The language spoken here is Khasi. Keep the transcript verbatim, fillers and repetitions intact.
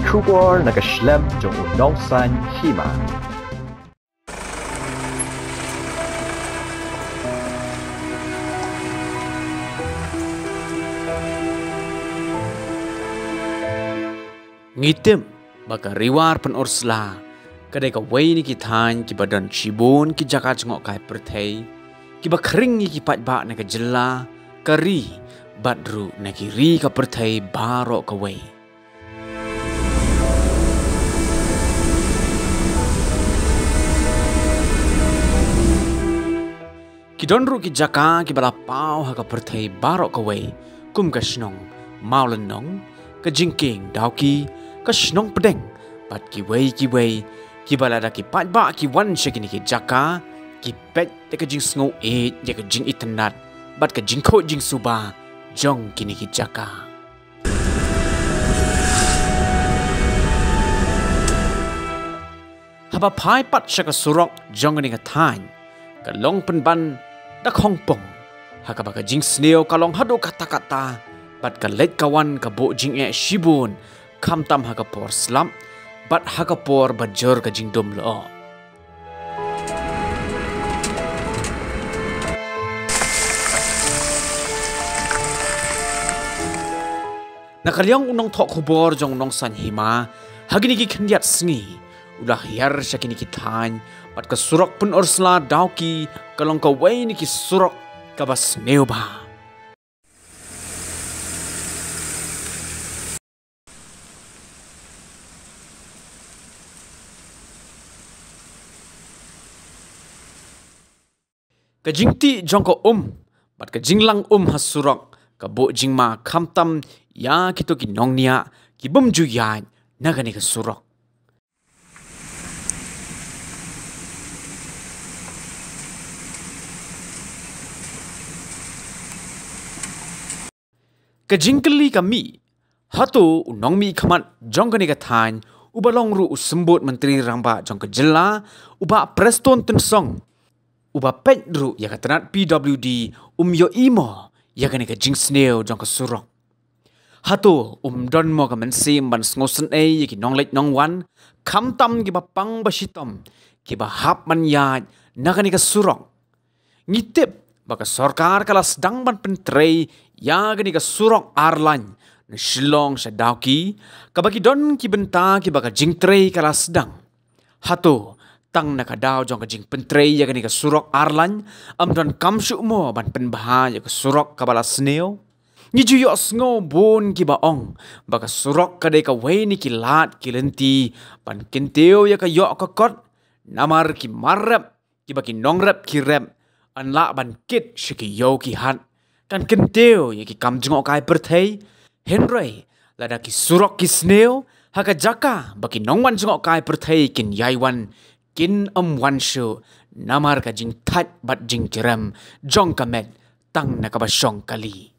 Khubor na ka shlem jong u Nongsaiñ Hima. Ngi tip ba ka Ri War Pynursla ka dei kawei na ki thaiñ kiba don shibun ki jaka jngohkai pyrthei kiba khring ïa ki paidbah na ka jylla, ka ri bad ruh na ki ri ka pyrthei baroh kawei. Ki don ruh ki jaka kiba la paw ha ka pyrthei baroh kawei, kum ka shnong Mawlynnong, ka Jingkieng Dawki, ka shnong Pdeng bad kiwei kiwei, kiba lada ki paidbah ki wan sha kine ki jaka, ki peit da ka jingsngew ïeit ïa ka jingitynnad bad ka jingkhuid jingsuba jong kine ki jaka. Haba phai pat sha ka surok jong kane ka thaiñ, ka long pynban da khongpong, ha kaba ka jingsniew ka long haduh katta katta, bad ka leit ka wan ka buh jingeh shibun, khamtam ha ka por slap bad ha ka por ba jur ka jingdum lyoh. Na ka liang u nongthoh khubor jong u Nongsaiñ Hima, ha kine ki khyndiat sngi u la hiar sha kine ki thaiñ, bad ka surok Pynursla Dawki ka long kawei na ki surok kaba sniew bha. Ka jingtih jong ka um bad ka jinglang um ha surok ka buh jingma khamtam ïa kito ki nongñiah ki bym ju ïaid na kane ka surok. Ka jingkylli ka mih, hato u nongmihkhmat jong kane ka thaiñ, uba long ruh u symbud Myntri Rangbah jong ka jylla, u Bah Prestone Tynsong, uba peit ruh ïa ka tnat P W D, um ïohi mo ïa kane ka jingsniew jong ka surok? Hato um don mo ka mynsiem ban sngewsynei ïa ki nongleit nongwan, khamtam kiba pang ba shitom, kiba hap ban ïaid na kane ka surok? Ngi tip ba ka sorkar ka la sdang ban pyntrei ïa kane ka surok ar lane na Shillong sha Dawki, kaba ki don ki bynta kiba ka jingtrei ka la sdang. Hato tang na ka daw jong ka jingpyntrei ïa kane ka surok ar lane, ym donkam shuh mo ban pynbha ïa ka surok kaba la sniew? Ngi ju ïohsngew bun kiba ong ba ka surok ka dei kawei na ki lad ki lynti ban kyntiew ïa ka ïoh ka kot, namar ki mar rep, kiba ki nongrep ki rep, yn lah ban kit sha ki ïew ki hat, kan kyntiew ïa ki kam jngohkai pyrthei. Hynrei lada ki surok ki sniew, ha ka jaka ba ki nongwan jngohkai pyrthei kin ïai wan, kin ym wan shuh, namar ka jingthait bad jingkrem jong ka met tang na kaba shong kali.